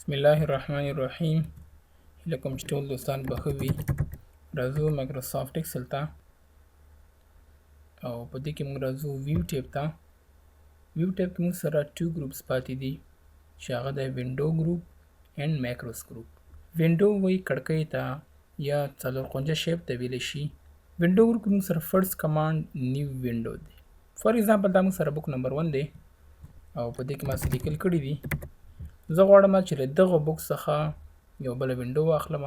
بسم الله الرحمن الرحیم. هیله کوم چې ټول دوستان به ښه وي. راځو مایکروسافټ ایکسل ته او په دې کې موږ راځو ویو ټیب ته. ویو ټیب کې موږ سره ټو ګروپس پاتې دي چې هغه د وینډو ګروپ اینډ میکروس ګروپ. وینډو وایي کړکۍ ته یا څلور کنجه شیپ ته ویلی شي. وینډو ګروپ کې موږ سره فرست کمانډ نیو وینډو دی. فار ایگزامپل دا موږ سره بوک نمبر 1 دی او په دې کې ما څه لیکل کړي دي. زه غواړم چې له دغه بوک څخه یو بله وینډو واخلم.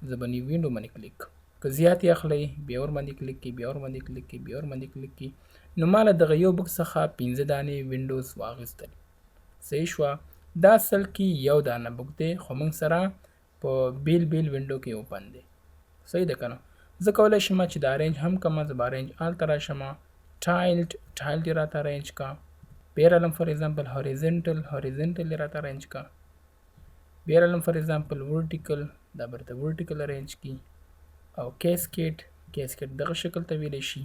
زه به نیو وینډو باندې کلیک، که زیات یې اخلئ بیا ورباندې کلیک کړئ، بیا ورباندې کلیک کړئ، بیا ورباندې کلیک کړئ. نو ما له دغه یو بوک څخه 5 دانې وینډوز واخیستل. صحیح شوه. دا اصل کې یو دانه بوک دی خو موږ سره په بیل بیل وینډو کې اوپن دی. صحیح ده که نه؟ زه کولی شم چې دا ارینج هم کړم. زه به ارینج آل ته راشم، ټایلډ ټایلډ یې راته ارینج کا. بیا رالم فار ایگزامپل هوریزنټل، هوریزنټل یې راته ارینج کا. بیا رالم فار ایگزامپل ورټیکل، دا به راته ورټیکل ارینج کی. او کیسکیټ، کیسکیټ دغه شکل ته ویلی شي.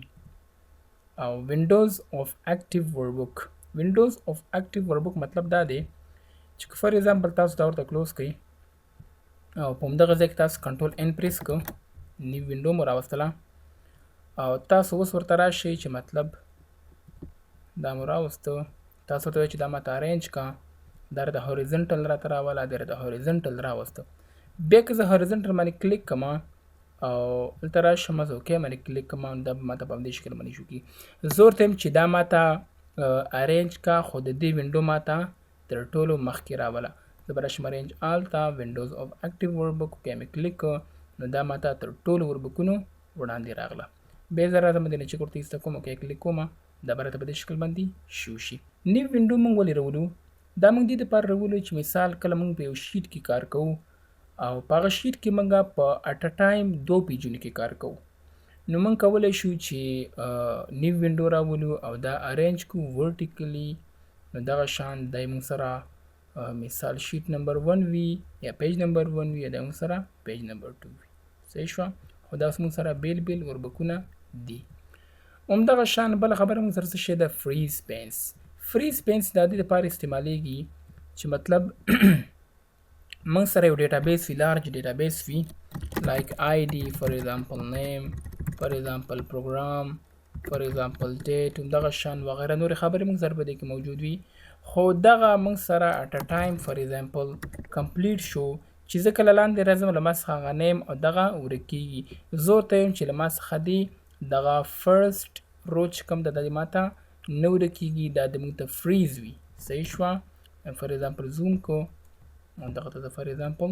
او وینډوز اف اکټیو ورکبوک، وینډوز اف اکټیو ورکبوک مطلب دا دی چې که فار ایگزامپل تاسو دا ورته کلوز کړئ او په همدغه ځای کې تاسو کنټرول ان پریس کړئ، نیو وینډو مو راوستله او تاسو اوس ورته راشئ چې مطلب دا مو راوستو، تاسو ورته وایئ چې دا ماته ارینج کا، دا راته هوریزنټل راته راوله، دا راته هوریزنټل راوستو. بیا که زه هوریزنټل باندې کلیک کړم او دلته راشم، زه اوکی باندې کلیک کړم، نو دا به ماته په همدې شکل باندې شو کړي. زه ورته وایم چې دا ماته ارینج کا، خو د دې وینډو ماته تر ټولو مخکې راوله. زه به راشم ارینج آل ته، وینډوز اف اکټیو ورکبوک، اوکی مې کلیک کړ، نو دا ماته تر ټولو ورکبوکونو وړاندې راغله. بیا زه راځم دې نه چې ورته ایسته کوم، اوکی کلیک کوم، دا به راته په دې شکل باندې شو شي. نیو وینډو موږ ولې راولو؟ دا موږ دې دپاره راولو چې مثال کله موږ په یو شیټ کې کار کوو او په هغه شیټ کې موږ په اټ ا ټایم دوو پیجونو کې کار کوو، نو موږ کولی شو چې نیو وینډو راولو او دا ارینج کو ورټیکلی. نو دغه شان دی موږ سره مثال شیټ نمبر 1 وي یا پیج نمبر 1 وي یا د موږ سره پیج نمبر 2 وي. صحیح شوه. خو دا اوس موږ سره بیل بیل وربکونه دي. همدغه شان بله خبره موږ سره څه شی ده؟ فریز پینس. فریز پینس د دې لپاره استعمالیږي چې مطلب موږ سره یو ډیټابیس وي، لارج ډیټابیس وي، لایک آی ډي فار ایگزامپل، نیم فار ایگزامپل، پروګرام فار ایگزامپل، ډیټ، همدغه شان وغیره نورې خبرې موږ سره په دې کې موجود وي. خو دغه موږ سره اټ ا ټایم فار ایگزامپل کمپلیټ شو چې زه کله لاندې راځم له ما څخه هغه نیم او دغه ورک کېږي. زه ورته وایم چې له ما څخه دې دغه فرست رو چې کوم ده دا دې ماته نه ورکېږي، دا دې موږ ته فریز وي. صحیح شوه. فار ایگزامپل زوم کو او دغه ته زه فار ایگزامپل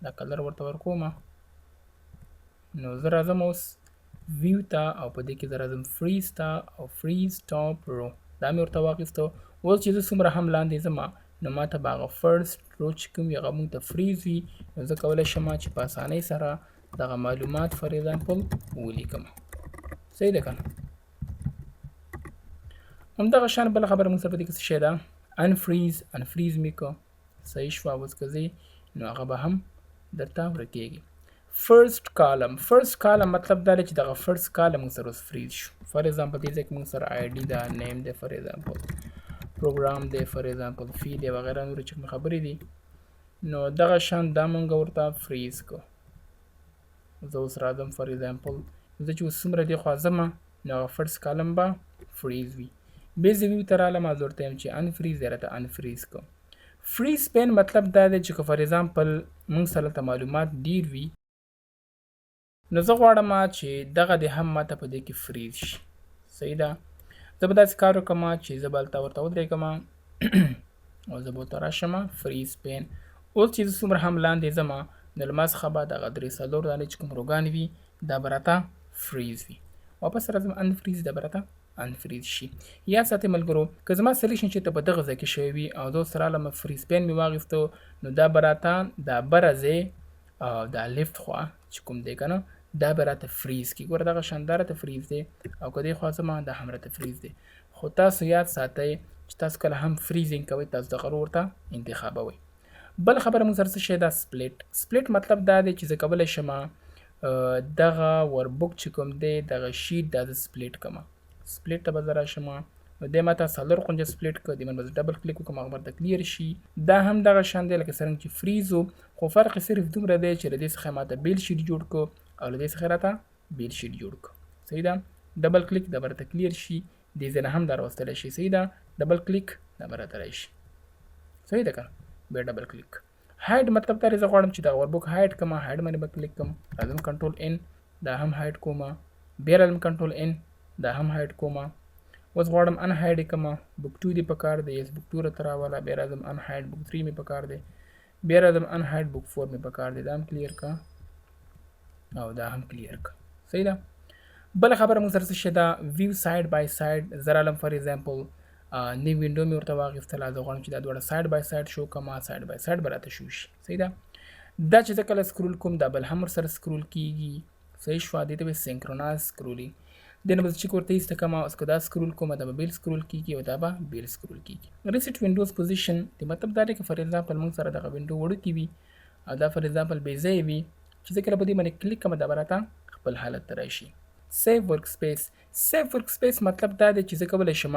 دا کلر ورته ورکوم. نو زه راځم اوس ویو ته او په دې کې زه راځم فریز ته او فریز ټاپ رو دا مې ورته واخیستو. اوس چې زه څومره هم لاندې ځم نو ما ته به هغه فرست رو چې کوم وي هغه موږ ته فریز وي. نو زه کولی شم چې په اسانۍ سره دغه معلومات فار ایگزامپل ولیکم. صحیح ده که نه؟ همدغه شان بله خبره موږ سره په دې کې څه شی ده؟ انفریز. انفریز مې کو. صحیح شوه. اوس که ځئ نو هغه به هم درته ورکېږي. فرست کالم، فرست کالم مطلب دا دی چې دغه فرست کالم موږ سره اوس فریز شو. فار ایگزامپل دې ځای کې موږ سره آی ډي ده، نیم دی، فار ایگزامپل پروګرام دی، فار ایگزامپل فی دی وغیره نورې چې کومې خبرې دي، نو دغه شان دا موږ ورته فریز کو. زه اوس راځم فار ایگزامپل زه چې اوس څومره دې خوا ځم نو هغه فرست کالم به فریز وي. بیا زه ویو ته رالم، زه ورته وایم چې انفریز دی، راته انفریز کو. فریز پین مطلب دا دی چې که فار ایگزامپل موږ سره دلته معلومات ډیر وي نو زه غواړم چې دغه دې هم ماته په دې کې فریز شي. صحیح ده. زه به داسې کار وکړم چې زه به هلته ورته ودرېږم او زه به ورته راشم فریز پین. اوس چې زه څومره هم لاندې ځم نو له ما څخه به دغه درې څلور دانې چې کوم روګانې وي دا به راته فریز وي. واپس راځم انفریز، دا به راته انفریز شي. یاد ساتئ ملګرو که زما سلیکشن چېرته په دغه ځای کې شوی وي او زه اوس رالم فریز پین مې واخیستو نو دا به راته دا بره ځای او دا لیفت خوا چې کوم دی که نه دا به راته فریز کړي. ګوره دغه شان دا راته فریز دی او که دې خوا ځم دا هم راته فریز دی. خو تاسو یاد ساتئ چې تاسو کله هم فریزینګ کوئ تاسو دغه رو ورته انتخابوئ. بل خبره موږ سره څه شی ده؟ سپلیټ. سپلیټ مطلب دا دی چې زه کولی شم دغه وربوک چې کوم دی دغه شیټ دا زه سپلیټ کړم. سپلیټ ته به زه راشم، نو دی ماته څلور کونجه split کړ. دې باندې به زه double click وکړم، هغه به راته clear شي. دا هم دغه شان دی لکه څرنګه چې freeze و، خو فرق یې صرف دومره دی چې له دې څخه ماته بیل sheet جوړ کړ او له دې څخه راته بیل sheet جوړ کړ. صحیح ده. double click دا به راته clear شي. دې ځای نه هم دا راوستلی شي. صحیح ده. double click دا به راته راشي. صحیح ده که نه؟ بیا double click. hide مطلب دا دی زه غواړم چې دا workbook hide کړم، hide باندې به کلیک کوم، راځم control N، دا هم hide کوم، بیا راځم control N، دا هم hide کوم. اوس غواړم unhide یې کړم، book 2 دی پکار دی، yes book 2 راته راوله. بیا راځم unhide book 3 مې پکار دی، بیا راځم unhide book 4 مې پکار دی، دا هم clear کړه او دا هم clear کړه. صحیح ده. بله خبره موږ سره څه شی ده؟ view side by side. زه رالم for example new window مې ورته واخیستله، زه غواړم چې دا دواړه side by side show کړم، side by side به راته show شي. صحیح ده. دا چې زه کله scroll کوم دا بل هم ورسره scroll کیږي. صحیح شوه. دې ته وایي synchronize scrolling. دې نه به زه check ورته ایسته کړم، اوس که دا scroll کوم دا به بیل scroll کیږي او دا به بیل scroll کیږي. reset windows position د مطلب دا دی که for example موږ سره دغه window وړوکې وي او دا for example بې ځایه وي، چې زه کله په دې باندې کلیک کوم دا به راته خپل حالت ته راشي. save workspace. save workspace مطلب دا دی چې زه کولی شم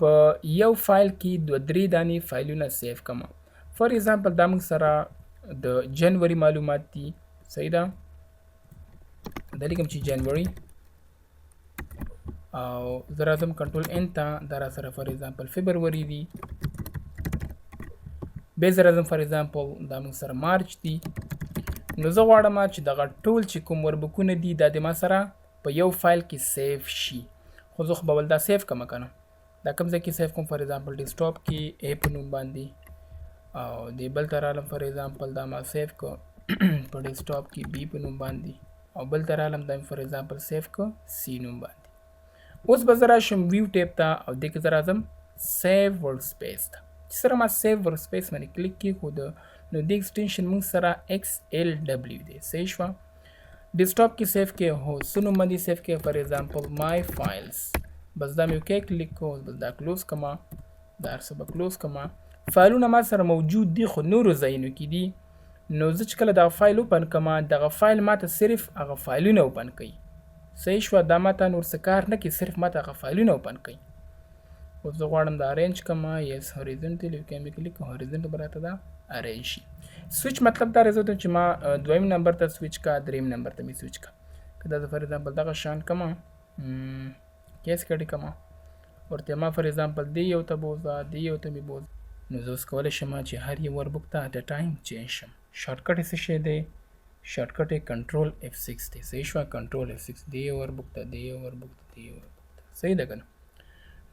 په یو فایل کې دوه درې دانې فایلونه save کړم. for example دا موږ سره د جنوري معلومات دي. صحیح ده. دا لیکم چې جنوري او زه راځم control N ته، دا را سره for example فبروري دي. بیا زه راځم for example دا موږ سره مارچ دي. نو زه غواړم چې دغه ټول چې کوم workbook ونه دي دا د ما سره په یو فایل کې save شي، خو زه خو به ول دا save کړم که نه. دا کوم ځای کې save کوم؟ for example desktop کې A په نوم باندې، او دې بل ته رالم for example دا ما save کو په desktop کې B په نوم باندې، او بل ته رالم دا for example save کو C نوم باندې. اوس به زه راشم view tab ته او دې کې زه راځم save workspace ته. چې سره ما save workspace باندې کلیک کېښود نو دې extension موږ سره XLW دی. صحیح شوه. desktop کې save کې هو څه نوم باندې save کې؟ for example my files. بس دا مې okay click کو، بس دا close کما، دا هر څه به close کما. فایلونه ما سره موجود دي خو نورو ځایونو کې دي. نو زه چې کله دغه فایل open کړم دغه فایل ماته صرف هغه فایلونه open کوي. صحیح شوه. دا ماته نور څه کار نه کوي، صرف ماته هغه فایلونه open کوي. اوس زه غواړم دا arrange کړم، yes horizontal، okay مې کلیک، horizontal به راته دا arrange شي. سویچ مطلب دا دی چې ما دویم نمبر ته سویچ کا، دریم نمبر ته مې سویچ کا. که دا زه for example دغه شان کړم، cascade کړم ورته ما for example دې یو ته بوځه، دې یو ته مې بوځه. نو زه اوس کولی شم چې هر یو workbook ته at a time change شم. shortcut یې څه شی دی؟ shortcut یې control F6 دی. صحیح شوه. control F6 دې یو workbook ته، دې یو workbook ته، دې یو workbook ته. صحیح ده که نه؟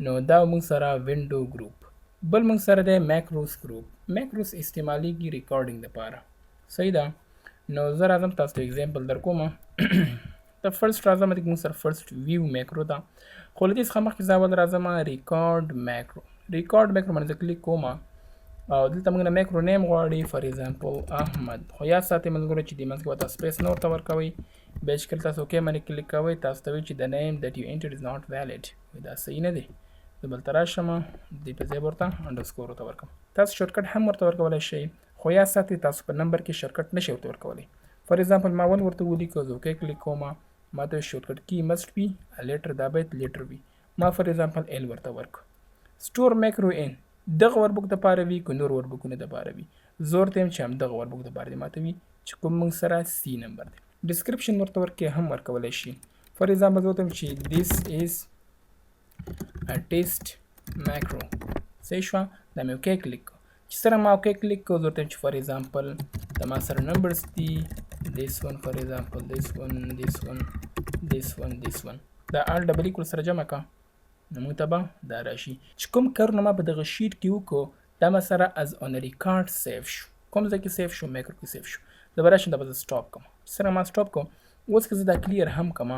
نو دا موږ سره window group. بل موږ سره دی macros group. macros استعمالیږي recording دپاره. صحیح ده. نو زه راځم تاسو ته example در کوم. د first راځم، د موږ سره first view macro ده، خو له دې څخه مخکې زه اول راځم record macro. record macro باندې زه کلیک کوم او دلته موږ نه macro name غواړي، for example احمد. خو یاد ساتئ ملګرو چې دې منځ کې به تاسو space نه ورته ورکوئ. بیا چې کله تاسو okay باندې کلیک کوئ تاسو ته وایي چې the name that you entered is not valid. وایي دا صحیح نه دی. زه بل ته راشم دې په ځای به ورته underscore ورته ورکړم. تاسو shortcut هم ورته ورکولی شئ، خو یاد ساتئ تاسو په نمبر کې shortcut نشئ ورته ورکولی. for example ما one ورته ولیکه، زه okay click کوم، ما ته shortcut key must be letter، دا باید letter وي. ما for example L ورته ورکړ. store macro in دغه workbook دپاره وي که نور workbook ونو دپاره وي؟ زه ورته یم چې همدغه workbook دپاره دی ماته وي چې کوم موږ سره C نمبر دی. description ورته ورکې هم ورکولی شي. for example زه ورته یم چې this is a test macro. صحیح شوه. دا مې okay click کړ. چې سره ما okay click کړ زه ورته یم چې for example د ما سره numbers دي، this one for example this one this one this one this one، دا all double equal سره جمع کړه نو موږ ته به دا راشي چې کوم کارونه ما په دغه sheet کې وکړو دا ما سره as on record save شو. کوم ځای کې save شو؟ میکرو کې save شو. زه به راشم دا به زه stop کړم. چې سره ما stop کړم اوس که زه دا clear هم کړم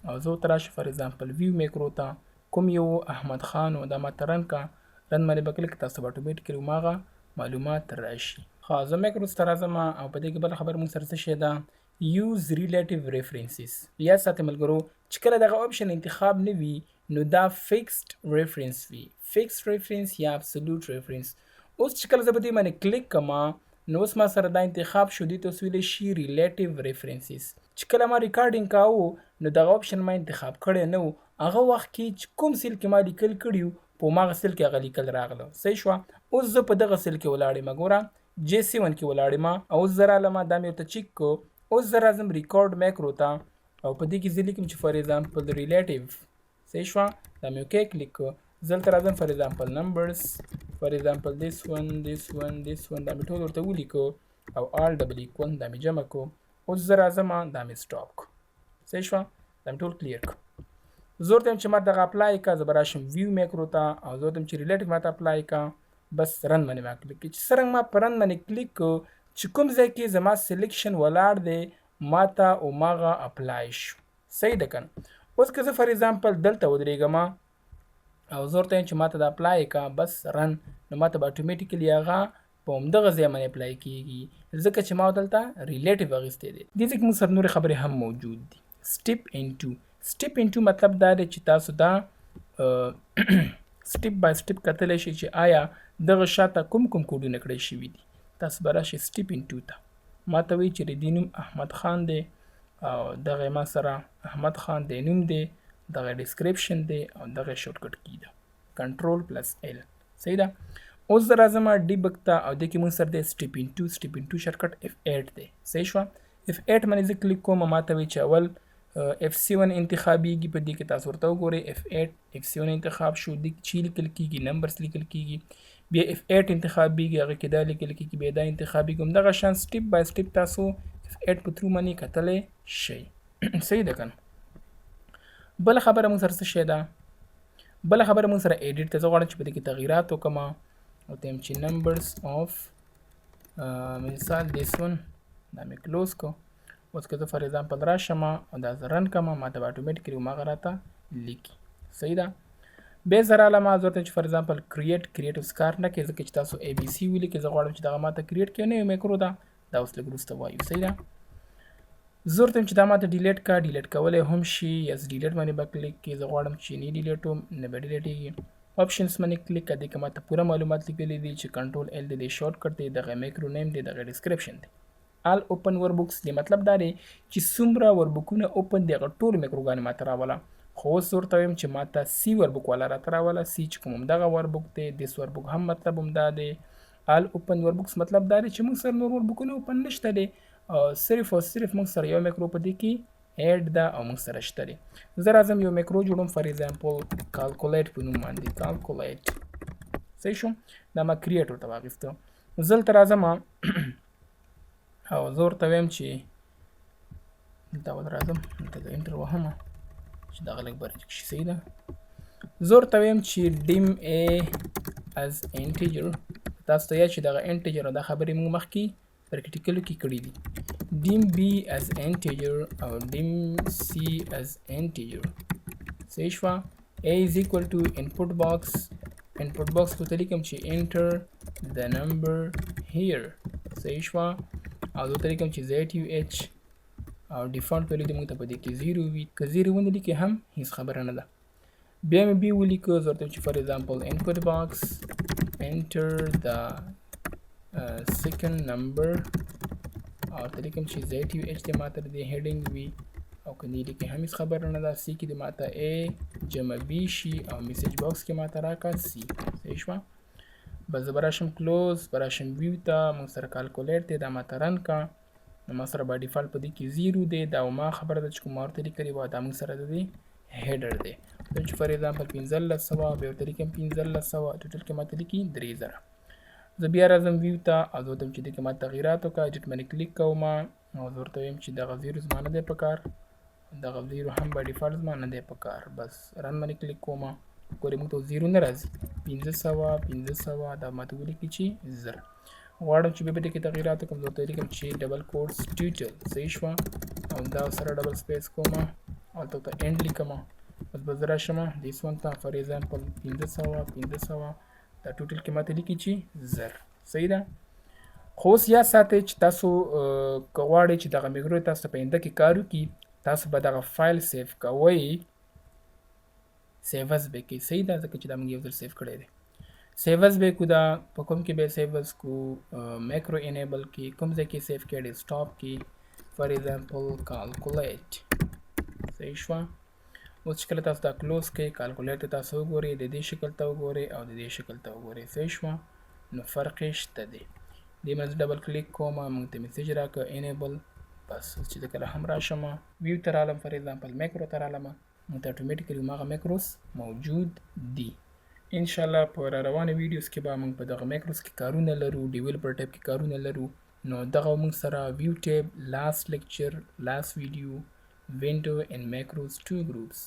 او زه ورته راشم for example view macro ته، کوم یو احمد خان و دا ما ته run کړه، run باندې به کلیک تاسو به automatically هماغه معلومات راشي. ښه زه macros ته راځم او په دې کې بله خبره موږ سره څه شی ده؟ use relative references. یاد ساتئ ملګرو چې کله دغه option انتخاب نه وي نو دا fixed reference وي، fixed reference یا absolute reference. اوس چې کله زه په دې باندې کلیک کوم نو اوس ما سره دا انتخاب شو، دې ته اوس ویلی شي relative references. چې کله ما recording کاوه نو دغه option ما انتخاب کړی نه و، هغه وخت کې چې کوم cell کې ما لیکل کړي په هماغه cell کې هغه لیکل راغله. صحیح شوه. اوس زه په دغه cell کې ولاړ یم، ګوره J7 کې ولاړ یم او اوس زه رالم، دا مې ورته چک کو. اوس زه راځم record macro ته او په دې کې زه لیکم چې for example relative. صحیح شوه. دا مې okay click کو. زه دلته راځم for example numbers، for example this one، this one، this one، دا مې ټول ورته ولیکو او all double equal، دا مې جمع کو. اوس زه راځم، دا مې stop کو. صحیح شوه. دا مې ټول clear کو. زه ورته وایم چې ما دغه apply کا. زه به راشم view macro ته او زه ورته وایم چې relative ماته apply کا. بس run باندې ما کلیک، چې څرنګه ما په run باندې کلیک کو، چې کوم ځای کې زما selection ولاړ دی، ما ته هماغه apply شو. صحیح ده که نه؟ اوس که زه for example دلته ودرېږم او زه ورته وایم چې ما ته دا apply کا، بس run، نو ما ته به automatically هغه په همدغه ځای باندې apply کیږي، ځکه چې ما دلته relative اخیستی دی. دې ځای کې موږ سره نورې خبرې هم موجود دي. step into، step into مطلب دا دی چې تاسو دا step by step کتلی شئ چې آیا دغه شاته کوم کوم کوډونه کړی شوي دي. تاسو به راشئ step into ته. ما ته وایي چې د دې نوم احمد خان دی او دغه ما سره احمد خان دی نوم دی، دغه description دی او دغه shortcut key ده control plus L. صحیح ده. اوس زه راځم debug ته او دې کې موږ سره دی step into، step into shortcut F8 دی. صحیح شوه. F8 باندې زه کلیک کوم، ما ته وایي چې اول F7 انتخابیږي. په دې کې تاسو ورته وګورئ، F8، F7 انتخاب شو، دې کې چې لیکل کیږي numbers لیکل کیږي. بیا F8 انتخابیږي، هغه کې دا لیکل کیږي، بیا دا انتخابیږي. همدغه شان step by step تاسو F8 په through باندې کتلی شئ. صحیح ده که نه؟ بله خبره موږ سره څه شی ده؟ بله خبره موږ سره edit ته. زه غواړم چې په دې کې تغییرات وکړم او ته چې numbers of مثال this one، دا مې close کو. اوس که زه for example راشم او دا زه run کړم، ما ته به automatically هماغه راته لیکي. صحیح ده. بیا زه رالم، زه ورته چې for example create، create اوس کار نه کوي، ځکه چې تاسو ABC ولیکئ. زه غواړم چې دغه ما ته create کړي، نه یو میکرو ده، دا اوس لږ وروسته وایو. صحیح ده. زه ورته وایم چې دا ماته delete کا. delete کولی هم شي. yes، delete باندې به کلیک کړي. زه غواړم چې نه delete وم، نه به delete یږي. options باندې کلیک کړه. دې کې ماته پوره معلومات لیکلي دي چې control L د دې shortcut دی، دغه macro name دی، دغه description دی. all open workbooks دی مطلب دا دی چې څومره workbook ونه open دی، هغه ټول میکروګانې ماته راوله. خو اوس ورته وایم چې ماته C workbook والا راته راوله. C چې کوم دغه workbook دی، this workbook هم مطلب هم دا دی. all open workbooks مطلب دا دی چې موږ سره نور workbook ونه open نشته دی او صرف او صرف موږ سره یو میکرو په دې کې add ده او موږ سره شته دی. زه راځم یو میکرو جوړوم، for example calculate په نوم باندې، calculate. صحیح شو. دا ما create ورته واخیسته. زه دلته راځم او زه ورته وایم چې دلته اول راځم، دلته زه enter وهم چې دغه لږ بره شي. صحیح ده. زه ورته وایم چې dim a as integer. تاسو ته یاد چې دغه integer، دا خبرې موږ مخکې practical کې کړې دي. dim b as integer او dim c as integer. صحیح شوه. a is equal to input box، input box ته لیکم چې enter the number here. صحیح شوه. او زه ورته لیکم چې ZUH او default value دې موږ ته په دې کې 0 وي. که 0 ونه لیکې هم هیڅ خبره نه ده. بیا مې b ولیکو. زه ورته چې for example input box، enter the second number او ورته لیکم چې ZUH دې ماته د دې heading وي او که نه لیکې هم هیڅ خبره نه ده. C کې دې ماته A جمع B شي او message box کې ماته راکړه C. صحیح شوه. بس زه به راشم close، به راشم view ته. موږ سره calculate دی، دا ماته run کا. نو ما سره by default په دې کې 0 دی. دا ما خبره ده چې کوم ورته لیکلې وه. دا موږ سره د دې header دی چې for example 1500، بیا ورته لیکم 1500، total کې ماته لیکي 3000. زه بیا راځم view ته او زه ورته چې دې کې ما تغییرات وکړه. edit باندې کلیک کوم او زه ورته وایم چې دغه 0 زما نه دی پکار، دغه 0 هم by default زما نه دی پکار. بس run باندې کلیک کوم. ګورې موږ ته 0 نه راځي. 500، 500، دا ماته ولیکي چې 1000. غواړم چې بیا په دې کې تغییرات وکړم. زه ورته لیکم چې double quotes total. صحیح شوه. او دا سره double space کوم او هلته ورته end لیکم. اوس به زه راشم this one ته، for example 500، 500، دا total کې ماته لیکي چې 1000. صحیح ده. خو اوس یاد ساتئ چې تاسو که غواړئ چې دغه میکرو تاسو ته په آینده کې کار وکړي، تاسو به دغه فایل save کوئ، save as به کوئ. صحیح ده. ځکه چې دا موږ یو ځل save کړی دی. save as به کو. دا په کوم کې به save as کو؟ macro enable کې کوم ځای کې save کړي؟ desktop کې، for example calculate. صحیح شوه. اوس چې کله تاسو دا کلوز کړئ، کالکولیټ ته تاسو وګورئ، د دې شکل ته وګورئ او د دې شکل ته وګورئ، صحیح شوه؟ نو فرق یې شته دی. دې باندې ډبل کلیک کوم، موږ ته میسج راکړه انیبل. بس اوس چې کله هم راشم ویو ته رالم، فار ایگزامپل میکرو ته رالم، موږ ته اتوماتیکلی هماغه میکروس موجود دي. ان شاء الله په را روانو ویډیوز کې به موږ په دغه میکروس کې کارونه لرو، ډیولپر ټیب کې کارونه لرو. نو دغه موږ سره ویو ټیب، لاست لیکچر، لاست ویډیو، وینډو اینډ میکروز ټو ګروپس.